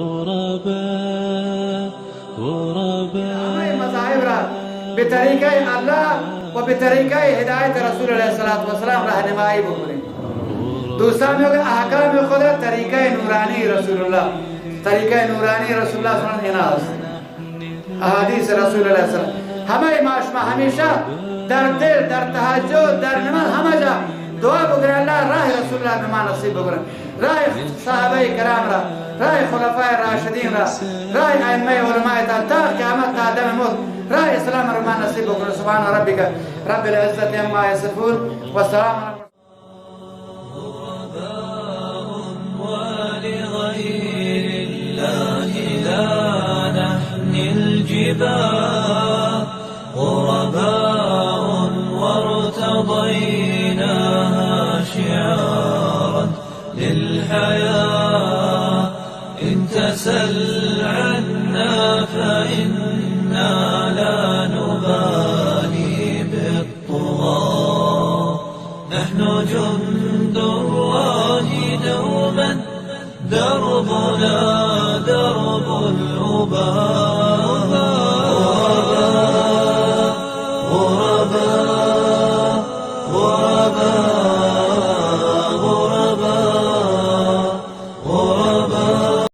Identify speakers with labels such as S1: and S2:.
S1: غرباء
S2: همه مذاهب
S1: غرباء
S2: را به طریقه الله و به طریقه هدایت رسول علیه الصلاة والسلام راهنمایی بکنیم. دوستان میگه احکام خدا طریقه نورانی رسول الله، طریقه نورانی رسول الله صلی الله علیه و است. احادیث رسول الله صلی الله همه ما شما همیشه در دل، در تهجد، در نماز، همه جا دعا بکنه الله راه رسول الله به ما نصیب بکنه، راه صحابه کرام را، راه خلفای راشدین را، راه ائمه علماء تا قیامت، تا دم موت راه اسلام را ما نصیب بکنه. سبحان ربک رب العزة عما یصفون و سلام.
S1: ولغير الله لا نحني الجباه، غرباء وارتضيناها شعارا للحياة. إن تسل عنا فإنا لا نبالي بالطغاة، نحن جند الله دوما، دربنا درب الأباء.